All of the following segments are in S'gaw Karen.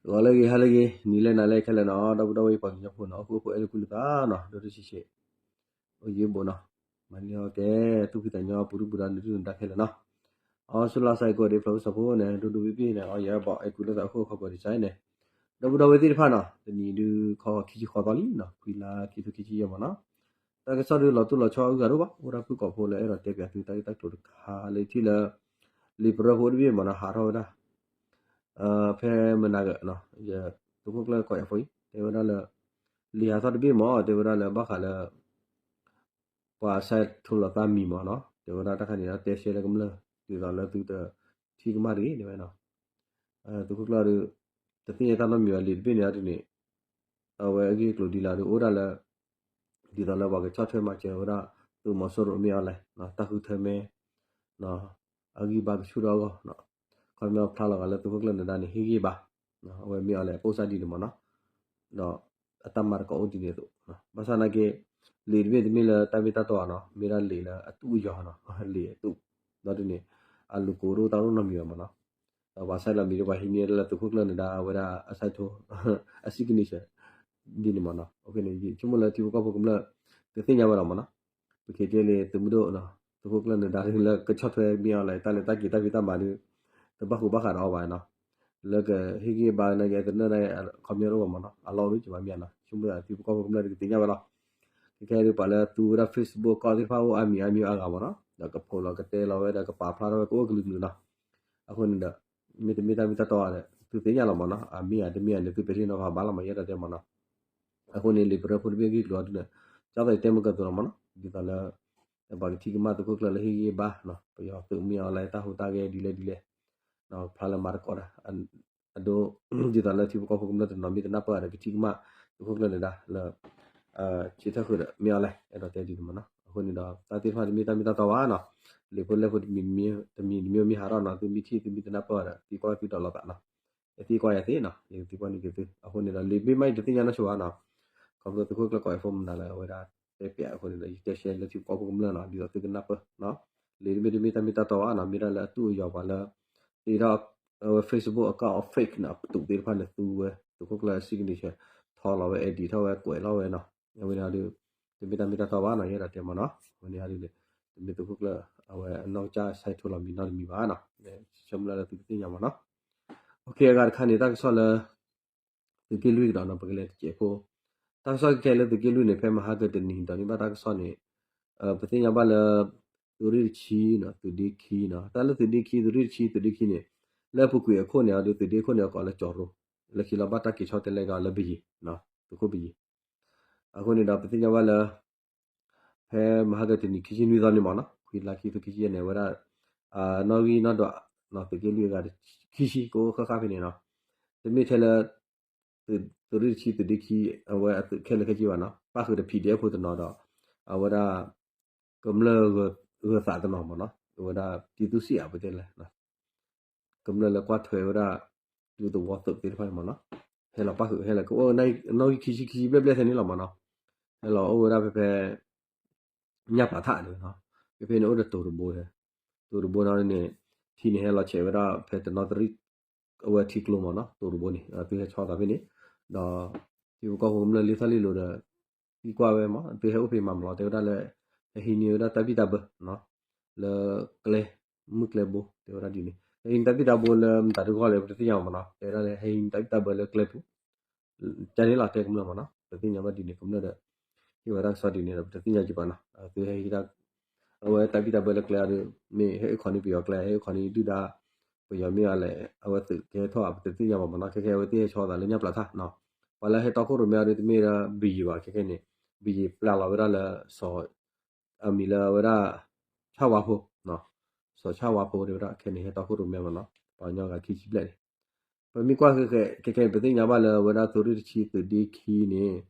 သုးအီၤလၢအဂ့ၤ ဟါလၢအဂ့ၤ နံၤလၢနၤလၢခဲလၢာ်နီၤ, ဒီပုၢ်ဒီဝဲၢ်ပှၤကညီဖိနီၤ, ဟီၣ်ခိၣ်ဖိအဲၣ်ဒိးကွံလိာ်သးနီၤ, ဒီးတဆံးဆံး အိၣ်ယံၤဘိနီၤ, မၤန့ၢ်အီၤကဲ သူၣ်ဖှံသးညီ ပူၤဒုၣ်ပူၤဒါ နဒုၣ်နဒါခဲလၢာ်နီၤ, အီၤဆူလါစဲကိးဒံး ဖျိးကစီၣ်ဖိန့ၣ် ဒိၣ်ဒိၣ်ဘ့ၣ်ဘ့ၣ်န့ၣ် အီၤယဲဘၣ် အဲၣ်ကူလိာ်သးအခိၣ်ခီၣ်ကီဒံးစဲန့ၣ်, ဒီပုၢ်ဒီဝဲၢ်သ့ၣ်တဖၣ်နီၤ, တနံၤဒုးခီခံဆံဃီသီလံနီၤ, ခွံလါခံထိခံဆံယဲၢ်မးနီၤ, တၢ်ကစီၣ်ဒုးလီၤတိၢ်လီၤဆီအဂုၤအဂၤဒိၣ်ဘၣ်, အိၣ်ဒၣ်ဖုၣ်ကိာ်ဖိလၢအဲၣ်ဒိးတဲပၠးသုတၢ်ဂ့ၢ်တၢ်ကျိၤတခါလၢထံၣ်လၢ လံာ်ပရၢဖိတဘ့ၣ်မးနီၤ, ဟးထီၣ်ဝဲဒၣ် ဖဲမနၤဂၤနီၤ, သုးခိၣ်ကျၢၢ်ကီးယၤဖိအံၤ တဲဝဲဒၣ်လၢ လံာ်ဟးထီၣ်တဘ့ၣ်မး တဲဝဲဒၣ်လၢဘၣ်ဃးလၢ ပှၤဆဲးထိလီၤသးမံၤမးနီၤ, တဲဝဲဒၣ်တၢ်ခါန့ၣ်ဒီးတဲရှဲလၢကမျၢၢ် ဒ်သိးလၢသုတထံၣ်ကမၣ်တဂ့ၤ တဲဝဲနီၤ, သုးခိၣ်ကျၢၢ်ဒီး တသ့ၣ်ညါတၢ်နီတမံၤဘၣ် လံာ်တဘ့ၣ်န့ၣ်အဒုးန့ၣ် အဝဲအဂ့ၢ်အကျိၤဒ်လဲၣ်ဒီးအိၣ်ဒၣ်လၢ ဒ်သိးလၢပှၤကဆီၣ်ထွဲမၤစၢၤဝဲဒၣ် သုးမီၤစိရိၤမ့ၢ်အီၤလဲၣ်, တၢ်ဃုထၢမ့ၢ် အဂံၢ်ဘါကဆူၣ်ထီၣ်အဂီၢ်, ခီမ့ၢ်ဖျါလီၤဂာ်လၢသုးခိၣ်ကျၢၢ်နဒါန့ၣ် ဟ့ၣ်ဂံၢ်ဘါ, အဝဲမ့ၢ်အီၤလဲၣ် ကိးစၢ်ဒ်န့ၣ်မးနီၤ, ဒီးအတၢ်မၤတကိးအိၣ်ဒ်န့ၣ်အသိး, ဘၣ်ဆၣ်နာ်က့ လံာ်တဘ့ၣ်တမ့ၢ်လၢတၢ်မ့ၢ်တၢ်တီဧါနီၤ, မ့ၢ်ဒၣ်လံာ်လၢအတူၢ်အယီၤနီၤ, လံာ်အတူၢ်, ဒီးဒ်န့ၣ် အလူၤကိးဒိၣ်တၢ်ဒိၣ်နီတမံၤဘၣ်မးနီၤ, ဒီးပှၤဆဲးလီၤမံၤဒီးပှၤဟံးန့ၢ်လၢသုးခိၣ်ကျၢၢ်နဒါအဝဲဒၣ်အဆဲးထိ အ signature ဒ်န့ၣ်မးနီၤ, ဆိကမိၣ်လၢထံဖိကီၢ်ဖိကမျၢၢ် တသ့ၣ်ညါဘၣ်လီၤမးနီၤ, ပက့ၤကဲလံာ်သုးမုၢ်ဒိၣ်နီၤ, သုးခိၣ်ကျၢၢ်နဒါလၢကဆီၣ်ထွဲမ့ၢ်အီၤလဲၣ် တၢ်လဲၤတၢ်က့ၤတၢ်ဖံးတၢ်မၤဒီး တဘၣ်ဃူဘၣ်ဃးဒီးအီၤဘၣ်နီၤ, လၢကဟ့ၣ်ဂံၢ်ဘါနာ်က့ သနၢၣ်နာ်က့ ခီပညီတအိၣ်ဘၣ်မးနီၤ, အလီၢ်အိၣ်ဒံးကဘၣ်မ့ၢ်နီၤ, ဆိကမိၣ်လၢထံဖိကီၢ်ဖိကမျၢၢ်ဒီးကသ့ၣ်ညါဝဲလီၤ, ခဲခဲဒုးပှၤလၢသူဝဲဒၣ် Facebook ကီၢ်သ့ၣ်တဖၣ်အိၣ်အါမံၤအါမံၤအါဂၤမးနီၤ, ဒီးကဖိးလီၤကတဲလီၤဝဲဒီးကပာ်ဖျါထီၣ်ဝဲကအိၣ်ကလုာ်ကလုာ်နီၤ, အဃိန့ၣ်ဒီး မ့တမ့ၢ်တၢ်မ့ၢ်တၢ်တီဧါဒီး သုသ့ၣ်ညါလီၤမးနီၤ, အမ့ၢ်ဧါတမ့ၢ်ဧါန့ၣ် သုပဲာ်ထံနီၤဖးဘၣ်လီၤမး ယအဲၣ်ဒိးတဲမးနီၤ, အဃိန့ၣ် လံာ်ပရၢဖိတဘ့ၣ်ဂ့ၢ်ကျိၤအဒုးန့ၣ် ကၠီသးတဲမုၢ်ကၢသုးလီၤမးနီၤ, ဒ်သိးလၢ ပှၤကထံၣ်ကမၣ်သုးခိၣ်ကျၢၢ်လၢဟ့ၣ်ဂံၢ်ဘါ, ပယီၤသုးမ့ၢ်အီၤလဲၣ် တၢ်ဟူးတၢ်ဂဲၤဒ်လဲၣ်ဒ်လဲၣ်, ဖျါလၢမၤတကိးတၢ်, အဒိ ဒ်သိးလၢထံဖိကီၢ်ဖိကမျၢၢ်တနီၤမ့ၢ်တနၢ်ပၢၢ်ဒီး ကထံၣ်ကမၣ်သုးခိၣ်ကျၢၢ်နဒါလၢ ဆၢထၢၣ်ဃုာ်ဒီးမ့ၢ်အီၤလဲၣ် အဲၣ်ဒိးတဲဒ်န့ၣ်မးနီၤ, အဃိန့ၣ်ဒီး တၢ်သ့ၣ်တဖၣ်တမ့ၢ်တၢ်မ့ၢ်တၢ်တီဘၣ်နီၤ, လံာ်ဖိလဲၢ်ဖိတမံၤတမံၤမ့ၢ်ဟးထီၣ်နီၤ သုမ့ၢ်ထံၣ်သုမ့ၢ်တနၢ်ပၢၢ်ဒီး သံကွၢ်သုဒီးလိာ်သးနီၤ, ယသံကွၢ်ယၤသ့နီၤ ယသံကွၢ်န့ၢ်က့ၤသု, အဃိန့ၣ်ဒီး လံာ်တဘ့ၣ်မးအံၤတသ့ၣ်ညါနီၢ်ဆိဘၣ်နီၤ, ခီဖျိသုးခိၣ်ကျၢၢ်ကီးအံၤဖိမနုၤလၢအဝဲဒၣ်တဲပၠးအဃိန့ၣ်ဒီး ယတဲရှဲလၢထံဖိကီၢ်ဖိကမျၢၢ်နီၤ ဒ်သိးသုကနၢ်ပၢၢ်နီၤ, လံာ်တဘ့ၣ်တမ့ၢ်တၢ်မ့ၢ်တၢ်တီဘၣ်နီၤ မ့ၢ်ဒၣ်လၢအတူၢ်အယီၤပှၤလၢ တ့ထီၣ် အဝဲ Facebook account fake နီၤ အပတုာ်သ့ၣ်တဖၣ်န့ၣ်သူဝဲ သုးခိၣ်ကျၢၢ် signature ထီလီၤဝဲ edit ထီၣ်ဝဲကွဲးလီၤဝဲနီၤ, အဝဲန့ၣ်ဒီး တမ့ၢ်တၢ်မ့ၢ်တၢ်တီဘၣ်နီၤ ယအဲၣ်ဒိးတဲမးနီၤ, အဝဲန့ၣ်ဒီး တမ့ၢ်သုးခိၣ်ကျၢၢ် အဝဲအနီၢ်ကစၢ်ဆဲးထိလီၤမံၤနီတမံၤဘၣ်နီၤ, ဆၢမုၢ်လၢ်လၢသုကသ့ၣ်ညါမးနီၤ, အဂၤတခါန့ၣ် တၢ်ကစီၣ်လၢ သုးက့လွံၢ်ကဒီးနီၤ ပကလဲၤတစဲးဖိ, တၢ်ကစီၣ်ခဲခဲလၢသုးက့လွံၢ်န့ၣ် ဖဲမဟါကတနံၤဒီးန့ၢ်ဘၣ်တၢ်ကစီၣ်န့ၣ် ပသ့ၣ်ညါဘၣ်လၢ သုးရ့ၣ်တဆံနီၤ သုးဒ့ခံနီၤ တၢ်လၢသုးဒ့ခံ သုးရ့ၣ်တဆံ သုးဒ့ခံန့ၣ် လၢအပူၤကွံာ်အခိၣ်န့ၣ်ဒီး သုးဒ့ခိၣ်န့ၣ် အကိးလၢကၠီၤရိ လၢခံလီၤဘၣ်တၢ်က့ၤဆီတလဲကဒီးလၢဘယံၤ သုးခိၣ်ဘယံၤ အဃိန့ၣ်ဒီး ပသ့ၣ်ညါဘၣ်လၢ ဖဲမဟါကတနံၤခံဆံနွံသီန့ၣ်မးနီၤ ခွံလါခံထိခံဆံယဲၢ်န့ၣ် အဝဲဒၣ် နီၣ်ဂံၢ်နီၣ်ဒွး သုးက့လွံၢ်အဂၤခံဆံကအိၣ်ဃၣ်ဃၣ်ဖဲန့ၣ်နီၤ တမ့ၢ်ထဲလၢ သုးရ့ၣ်တဆံသုးဒ့ခံ အဝဲအသုးခဲလၢာ်ခဲဆ့ဘၣ်နီၤ ပၣ်ဃုာ်ဒီး PDF ဖိတနီၤဒီး အဝဲဒၣ် ကမျၢၢ်ဂၢၤသးတနီၤမးနီၤ အဝဲဒၣ် ပြည်သူ့စစ် အပတဲလဲၣ် ကမျၢၢ်လၢကွၢ်ထွဲဝဲဒၣ် ဒူသဝီသုးသ့ၣ်တဖၣ်န့ၣ်မးနီၤ ဟဲလီၤပၣ်ဃုာ် ဟဲလီၤကအိၣ်နီၣ်ဂံၢ်ခံဆံခံဆံဘျဲၣ်ဘျဲၣ်ထဲန့ၣ်လီၤမးနီၤ ဟဲလီၤအိၣ်ဝဲဒၣ်ဖဲဖဲ ညၣ်ပျးထးန့ၣ်နီၤ ဖဲဖဲန့ၣ်အိၣ်ဒီးတိၤတဘိ တိၤတဘိနီၤန့ၣ် ထံန့ၣ်ဟဲလီၤဆဲးဝဲဒၣ်ဖဲတနီသရံၣ် အဝဲထံကျိမးနီၤ တိၤတဘိန့ၣ် သုဟဲဆီသးဖဲန့ၣ် ဒီး ထံဖိကီၢ်ဖိကမျၢၢ်လံသီၣ်လံလိၤဒီး သံကွၢ်ဝဲမး သုဟဲအိၣ်ဖဲမၤမးလီၤ တဲဝဲဒၣ်လၢ ဟဲဟံးန့ၢ်ဝဲဒၣ်တၢ်ဘံၣ်တၢ်ဘၢ လၢကျဲ မုၢ်ကျဲဘိ တဲဝဲဒၣ်ဒ်န့ၣ် ဟဲဟံးန့ၢ်တၢ်ဘံၣ်တၢ်ဘၢလၢမတၤတဂီၢ်လဲၣ် ပတသ့ၣ်ညါမးနီၤ တဲဝဲဒၣ်လၢ ဟဲဟံးန့ၢ်တၢ်ဘံၣ်တၢ်ဘၢလၢကျဲပူၤ ကန့ၣ်လီၤ တဲကမျၢၢ်မးနီၤ ပတသ့ၣ်ညါဘၣ်ဒ်န့ၣ် ကမျၢၢ်ဒီး ဟ့ၣ်ဝဲဒၣ်ကစီၣ်ဒ်န့ၣ်ဒီး ပတသ့ၣ်ညါကံပၤနီၤ သုဟဲဟံး အဝဲတၢ်ဘံၣ်တၢ်ဘၢလၢကျဲအံၤဒီး မ့ၢ်ဟဲအိၣ်ခိးန့ၢ်ပယီၤကျဲ ဟဲအိၣ်ခိးန့ၢ်ဒုၣ်ဒါ ပယီၤမ့ၢ်အလဲၣ် အဝဲသုးကဟဲထီၣ်ဧါ ပတသ့ၣ်ညါဘၣ်မးနီၤ ခဲခဲအဝဲသ့ၣ်ဟဲဆီသးလၢညၣ်ပျးထးနီၤ ပှၤလၢဟဲတီခိၣ်ရိၣ်မဲအံၤဒီး တမ့ၢ်ဒီးဘံယံၤဘၣ် ခဲခဲန့ၣ် ဘံယံၤပျဲလီၤဝဲဒၣ်လၢ စီၤ အမံၤလၢအဝဲဒၣ် ဆၣ်ဝါဖိ စီၤဆၣ်ဝါဖိတဲဝဲဒၣ် ခဲန့ၣ်ဟဲတီခိၣ်ရိၣ်မဲမးနီၤ ပှၤကညီဂၤခံဆံဘျဲၣ်န့ၣ် ပမ့ၢ်ကွၢ်ခဲခဲ ခဲခဲန့ၣ် ပသ့ၣ်ညါဘၣ်လၢအဝဲဒၣ်သုးရ့ၣ်တဆံသုးဒ့ခံန့ၣ်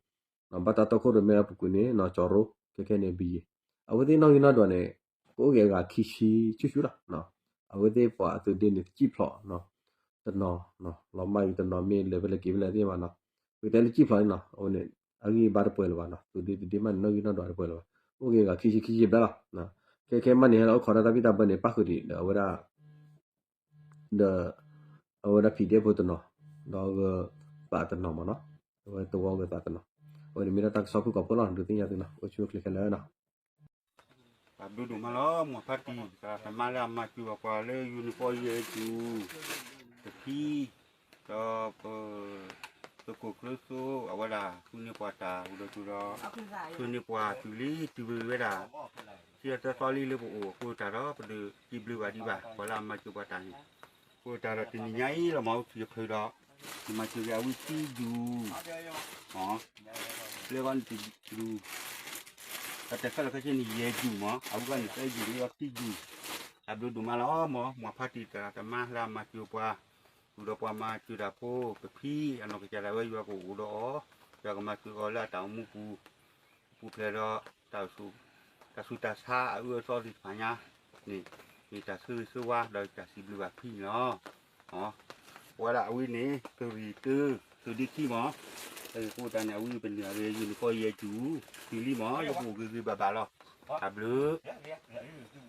ဘၣ်တၢ်တီခိၣ်ရိၣ်မဲအပူၤကွံာ်န့ၣ် ကၠီၤရိ ခဲခဲန့ၣ်ဘံယံၤ အဝဲသ့ၣ်နီၣ်ဂံၢ်နီၣ်ဒွးန့ၣ် ကအိၣ်က့ၤအဂၤခံဆံဆူၣ်ဆူၣ်လီၤ အဝဲသ့ၣ်ပှၤအသုးဒ့န့ၣ် တစံၣ်ဖျိး တနီၤ လီၤမၢ်အံၤတနီၤ မ့ၢ်လဲၤဖဲလဲၣ်က့ၤဖဲလဲၣ်သ့ၣ်မးနီၤ ပကတဲလၢစံၣ်ဖျိးန့ၣ်နီၤ အဝဲန့ၣ် အဂံၢ်အဘါတပှဲၤလၢၤဘၣ်နီၤ သုးဒ့သုးဒ့မးန့ၣ် နီၣ်ဂံၢ်နီၣ်ဒွးတပှဲၤလၢၤဘၣ် အိၣ်က့ၤအဂၤခံဆံခံဆံဘျဲၣ်လီၤ ခဲခဲမးန့ၣ် ဟဲလီၤအိၣ်ခိးဒၣ်တၢ်ဘံၣ်တၢ်ဘၢန့ၣ် ပၣ်ဃုာ်ဒံးဒီးအဝဲဒၣ် ဒီး အဝဲဒၣ် PDF ဖိတနီၤ ဒီးဂၢၤသးတနီၤမးနီၤ, အဝဲသဝီဂၢၤသးတနီၤ, အဝဲန့ၣ်မ့ၢ်ဒၣ်တၢ်ကစီၣ်ဖုၣ်ကိာ်ဖိလီၤ ဒုးသ့ၣ်ညါသုနီၤ, အိၣ်ဆူၣ်အိၣ်ချ့ခဲလၢာ်နီၤ. ပဘျုးဒိၣ်မးလီၤ မွၤဖါတံၢ် သရၣ်သမါလၢအမၤစၢၤဘၣ်ပှၤလၢယူၤန့ၣ်ပီၢ်ယဲၢ်စူၤ, ပဖံ, ဒီးပ သုးခိၣ်ကျၢၤစိ အဝဲဒၣ်ဃုန့ၢ်ပှၤတၢ်ဟူဒီးသူဒီး, ဃုန့ၢ်ပှၤတုၤလံတုၤဝဲဒၣ်, ခံသီသၢသီလံလၢပအိၣ်အဃိသတးဒီး ပဒုးစံးဘျုးဘၣ်ဒံးဘၣ် ပှၤလၢအမၤစၢၤပှၤတၢ်န့ၣ်, အဃိသတးဒီးတနံၤညါအံၤလီၤမး အိၣ်ထံၣ်အဖုဒီး, မၤစၢၤက့ၤအဝံသံယူၤ ပျဲဂီၢ်န့ၣ်တယူၤ, ဒီးတၢ်ခဲလၢာ်ခဲဆ့န့ၣ် ယဲၢ်ယူၤမး အဝံဂီၢ်န့ၣ်သၢယူၤ လၢဂီၢ်ခံယူၤ, တၢ်ဘျုးဒိၣ်မးလီၤမး မွၤဖါတံၢ်သရၣ်သမါလၢအမၤစၢၤပှၤ, ဃုာ်ဒီးပှၤမၤစၢၤတၢ်ဖိ ပဖံ အနီၢ်ကစၢ်ဒၣ်ဝဲယွၤကအိၣ်ဒီးအီၤ, ယွၤကမၤစၢၤအီၤလၢအတၢ်အိၣ်မူပူၤ, ပူၤဖျဲးဒီး တၢ်ဆူးတၢ်ဆါအအၢအသီသ့ၣ်တဖၣ်ညါန့ၣ်, မ့ၢ်တၢ်ဆၢဂ့ၤဆၢဝါဒီးတၢ်စံးဘျုးဘၣ်ဖံန့ၣ်လီၤ. ပဝဲဒၣ်အဝံန့ၣ် သုးရ့ၣ်တၢ သုးဒ့ခံမး, အဃိသတးန့ၣ် အဝံပနၢ်ရ့ၣ်ယူၤန့ၣ်ပီၢ်ယဲၢ်စူၤ, တုၤလံမး ယကအိၣ်ဂ့ၤဂ့ၤဘၣ်ဘၣ်လီၤ. တၢ်ဘျုး